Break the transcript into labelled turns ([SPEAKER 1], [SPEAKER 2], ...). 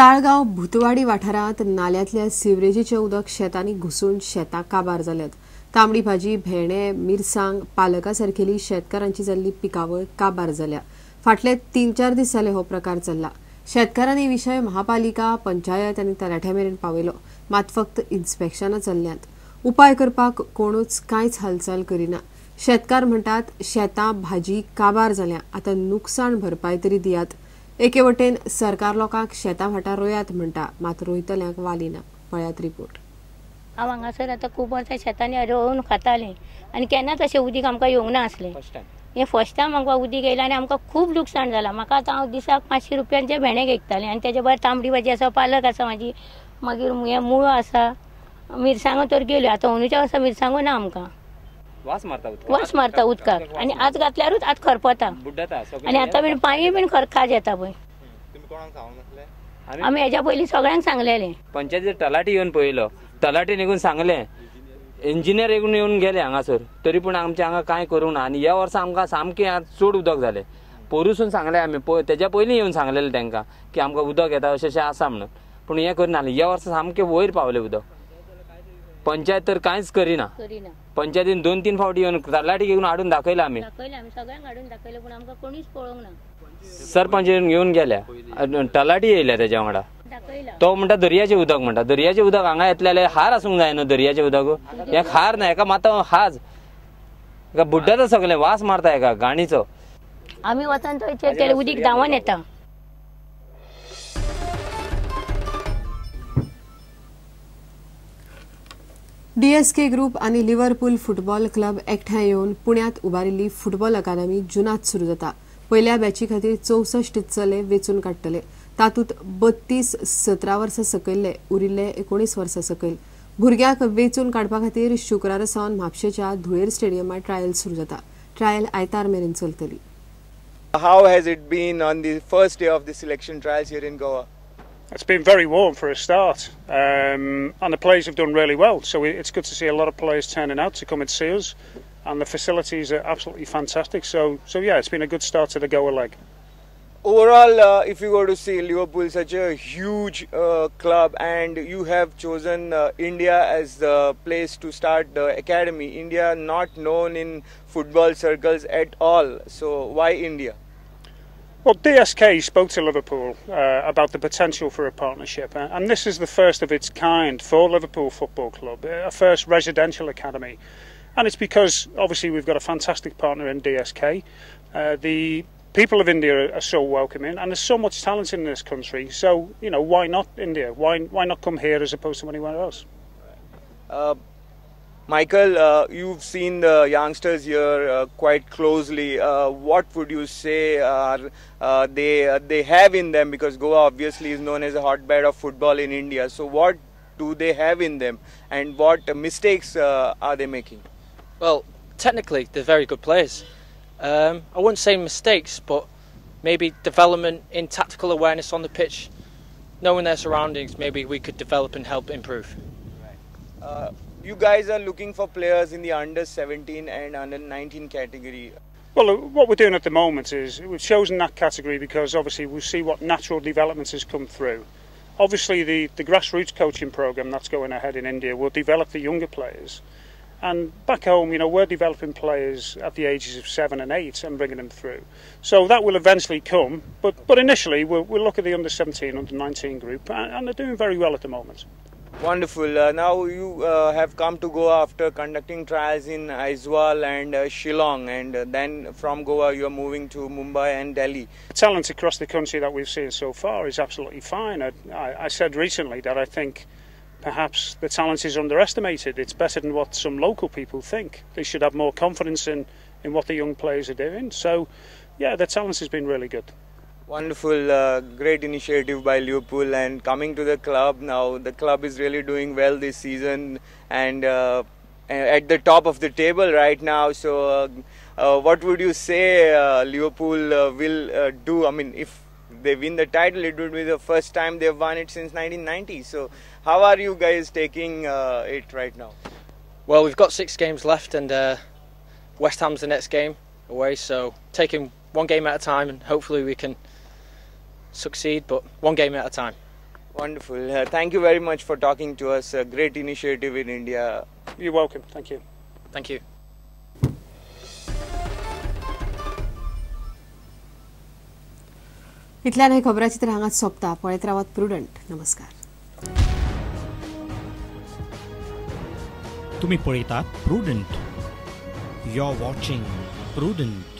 [SPEAKER 1] ताळगांव भुतवाडी वाठारांत नाल्यांतल्या सिवरेजीचें उदक शेतांनी घुसून शेतां काबार जाल्यात. तांबडी भाजी, भेंडे, मिरसांग, पालका सारकेली शेतकारांची जाल्ली पिकावळ काबार जाल्या. फाटले 3-4 दीस जाले हो प्रकार चल्ला. शेतकारांनी विशय महापालिका, पंचायत आनी तलाठ्या मेरेन पावयलो, मात फक्त इन्स्पेक्शनां चल्ल्यांत. उपाय करपाक कोणूच कांयच हालचाल करिना. शेतकार म्हणटात शेतां भाजी काबार जाल्या, आतां नुकसाण भरपाय तरी दियात. एके वटेन सरकार लोकांक शेतां भाटां रोयात म्हणटा, मात रोयतल्यांक वाली ना. पळयात रिपोर्ट.
[SPEAKER 2] हांव हांगासर आतां खूब वर्सां शेतांनी रोवन खातालें आनी केन्नाच अशें उदीक आमकां येवंक ना आसलें. हें फर्स्ट टायम आमकां उदीक येयलां आनी आमकां खूब लुकसाण जालां. म्हाका आतां हांव दिसाक 500 रुपयांचे भेंडे घेतालें आनी तेजे भायर तांबडी भाजी आसा, पालक आसा म्हाजी, मागीर हें मुळो आसा, मिरसांगो तर गेल्यो. आतां अंदूच्या वर्सा मिरसांगो ना आमकां.
[SPEAKER 3] वास मारता,
[SPEAKER 2] वास मारता उदकाक आनी आज घातल्यारूच आज खरपता आनी आतां बीन पांय बीन खाज येता पळय. आमी हेज्या पयलीं सगळ्यांक सांगलेलें.
[SPEAKER 3] पंचायती तलाठी येवन पळयलो, तलाठी निघून सांगलें, इंजिनियर येवन येवन गेले हांगासर, तरी पूण आमच्या हांगा कांय करूंक ना. आनी ह्या वर्सा आमकां सामकें चड उदक जालें. पोरूसून सांगलें आमी, तेज्या पयलीं येवन सांगलेलें तांकां की आमकां उदक येता अशें अशें आसा म्हणून, पूण हें करना. ह्या वर्सा सामकें वयर पावलें उदक. पंचायत तर कांयच करिना. पंचायतीन 2-3 फावटी येवन तलाठी घेवन हाडून दाखयला आमी, सरपंच येवन गेल्या, तलाठी येयल्या तेज्या वांगडा. तो म्हणटा दर्याचें उदक म्हणटा, दर्याचें उदक हांगा येतलें जाल्यार हार आसूंक जाय न्हू. दर्याचें उदक हें खार ना, हेका मात हाज, हेका बुड्डता सगळें, वास मारता हेका घाणीचो.
[SPEAKER 2] आमी वचून थंय उदीक धांवन येता.
[SPEAKER 1] डीएसके ग्रुप आनी लिव्हरपूल फुटबॉल क्लब एकठांय येवन पुण्यांत उबारिल्ली फुटबॉल अकादमी जुनांत सुरू जाता. पयल्या बॅची खातीर 64 चले वेंचून काडटले. तातूंत 32 17 वर्सां सकयल्ले, उरिल्ले 19 वर्सां सकयल. भुरग्यांक वेंचून काडपा खातीर शुक्रारा सावन म्हापशेच्या धुळेर स्टेडियमार ट्रायल सुरू जाता. ट्रायल आयतार मेरेन चलतली.
[SPEAKER 4] How has it been on the first day of the selection trials here in Goa?
[SPEAKER 5] It's been very warm for a start, and the players have done really well, so it's good to see a lot of players turning out to come and see us, and the facilities are absolutely fantastic, so yeah, it's been a good start to the Goa leg.
[SPEAKER 4] Overall, if you go to see Liverpool, such a huge club, and you have chosen India as the place to start the academy. India not known in football circles at all, so why India?
[SPEAKER 5] Well, DSK spoke to Liverpool about the potential for a partnership, and this is the first of its kind for Liverpool Football Club, a first residential academy. And it's because, obviously, we've got a fantastic partner in DSK. The people of India are so welcoming, and there's so much talent in this country, so, you know, why not India? Why not come here as opposed to anywhere else?
[SPEAKER 4] Michael, you've seen the youngsters here quite closely. What would you say are they have in them? Because Goa obviously is known as a hotbed of football in India. So what do they have in them, and what mistakes are they making?
[SPEAKER 6] Well, technically they're very good players. I wouldn't say mistakes, but maybe development in tactical awareness on the pitch, knowing their surroundings, maybe we could develop and help improve.
[SPEAKER 4] Right. You guys are looking for players in the under 17 and under 19 category.
[SPEAKER 5] Well, what we're doing at the moment is we've chosen that category because obviously we'll see what natural development has come through. Obviously the grassroots coaching program that's going ahead in India will develop the younger players. And back home, you know, we're developing players at the ages of 7 and 8 and bringing them through. So that will eventually come, but initially we'll look at the under 17, under 19 group, and they're doing very well at the moment.
[SPEAKER 4] Wonderful. Now you have come to Goa after conducting trials in Aizawl and Shillong, and then from Goa you are moving to Mumbai and Delhi.
[SPEAKER 5] The talent across the country that we've seen so far is absolutely fine. I said recently that I think perhaps the talent is underestimated. It's better than what some local people think. They should have more confidence in what the young players are doing. So, yeah, the talent has been really good.
[SPEAKER 4] Wonderful, great initiative by Liverpool, and coming to the club now. The club is really doing well this season and at the top of the table right now. So, what would you say Liverpool will do? I mean, if they win the title, it would be the first time they've won it since 1990. So, how are you guys taking it right now?
[SPEAKER 6] Well, we've got 6 games left, and West Ham's the next game away. So, taking one game at a time, and hopefully we can succeed, but one game at a time.
[SPEAKER 4] Wonderful. Thank you very much for talking to us. A great initiative in India.
[SPEAKER 5] You're welcome. Thank you.
[SPEAKER 6] Thank you.
[SPEAKER 1] इतल्यान हे खबराचित्र हांगाच सोंपता. पळयत रावात prudent. नमस्कार.
[SPEAKER 7] तुम्ही पळयतात Prudent. You are watching Prudent.